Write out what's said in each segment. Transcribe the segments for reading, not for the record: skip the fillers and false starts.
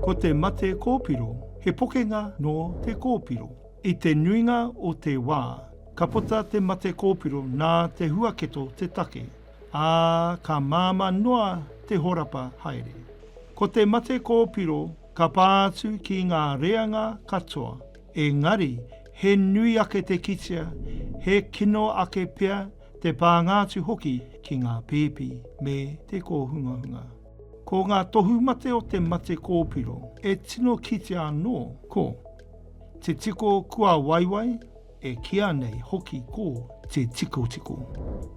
Ko te mate kōpiro, he pokenga nō te kōpiro. I te nuinga o te wā, ka puta te mate kōpiro nā te huaketo te take, ā, ka māmā noa te horapa haere. Ko te mate kōpiro ka pā atu ki ngā reanga katoa, engari he nui ake te kitea, he kino ake pea te pānga atu hoki ki ngā pēpi me te kōhungahunga. Ko ngā tohumate o te mate kōpiro e tino kitea anō ko, te tiko kuawaiwai, e kīa nei hoki ko te tikotiko,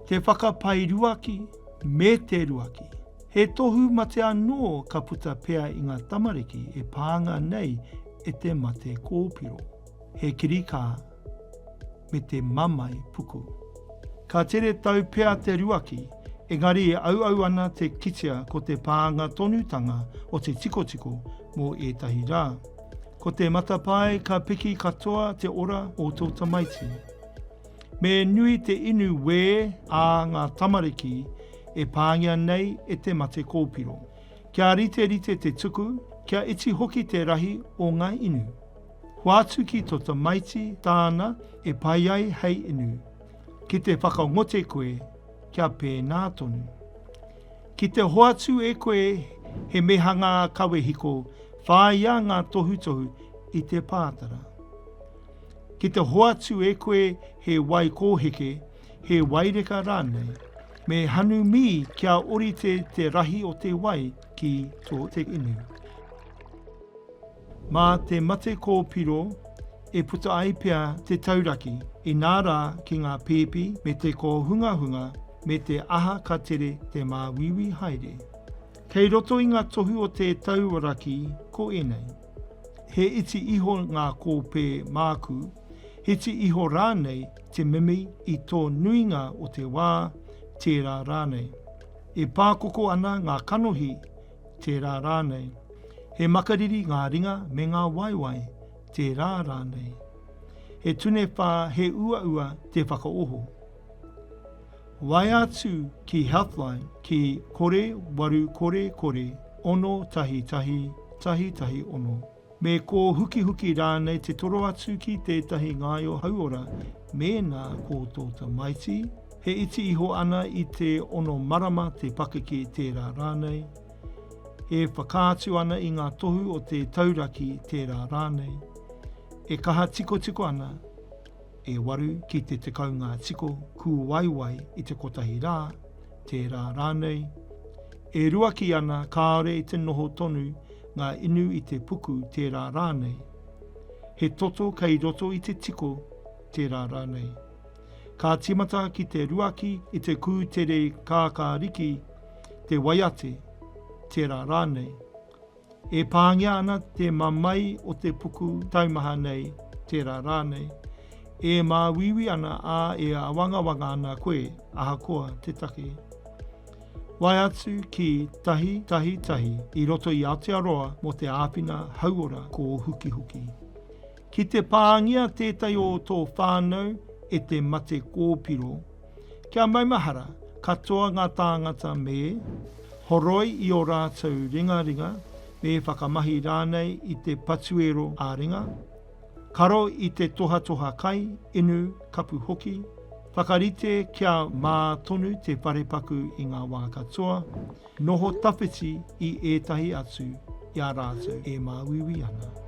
te whakapae ruaki me te ruaki. He tohu mate anō ka puta pea i ngā tamariki e pānga nei e te mate kōpiro, he kirikā me te mamae puku. Ka tere tau pea te ruaki, engari e auau ana te kitea ko te pānga tonutanga o te tikotiko mō ētahi rā. Ko te matapae ka piki katoa te ora o tō tamaiti. Me nui te inu wē a ngā tamariki e pāngia nei e te mate kōpiro. Kia riterite te tuku, kia iti hoki te rahi o ngā inu. Hoatu ki to tamaiti tāna e pai ai hei inu. Ki te whakangote koe, kia pēnā tonu. Ki te hoatu e koe he mehanga kawehiko, whāia ngā tohutohu i te pātara. Ki te hoatu e koe he wai kōheke, he waireka rānei, me hanumī kia orite te rahi o te wai ki tō te inu. Mā te mate kōpiro e puta ai pea te tauraki, inā rā ki ngā pēpi me te kōhungahunga me te aha ka tere te māuiui haere. Kei roto i ngā tohu o te tauraki ko ēnei. He iti iho ngā kōpē mākū, hiti iho rānei te mimi i tō nuinga o te wā, tērā rānei. E pākoko ana ngā kanohi tērā rānei. He makariri ngā ringa me ngā waewae, tērā rānei. He tunewhā, he uaua te whakaoho. Waea atu ki Healthline ki 0800 611 116. Me kōhukihuki rānei te toro atu ki tētahi ngaio hauora mēnā ko tō tamaiti, he iti iho ana i te ono marama te pakeke tērā rānei, e whakaatu ana i ngā tohu o te tauraki tērā rānei, e kaha tikotiko ana, e waru ki te 10 ngā tiko kūwaiwai i te kotahi rā, tērā rānei, e ruaki ana kāore i te noho tonu ngā inu i te puku tērā rānei, he toto kei roto i te tiko tērā rānei. Ka tīmata ki te ruaki i te kūtere kākāriki, te waiate, tērā rānei. E pāngia ana te mamae o te puku taumaha nei, tērā rānei. E māuiui ana ā, e āwangawanga ana koe, ahakoa te take. Waea atu ki 111 i roto i Aotearoa mō te āwhina hauora kōhukihuki. Ki te pāngia tētahi o tō whānau e te mate kōpiro, Kia maumahara, katoa ngā tāngata me horoi i ō rātou ringaringa, me whakamahi rānei i te patuero ā-ringa, karo i te tohatoha kai, inu, kapu hoki, whakarite kia mā tonu te wharepaku i ngā wā katoa, noho tawhiti i ētahi atu i a rātou e māuiui ana.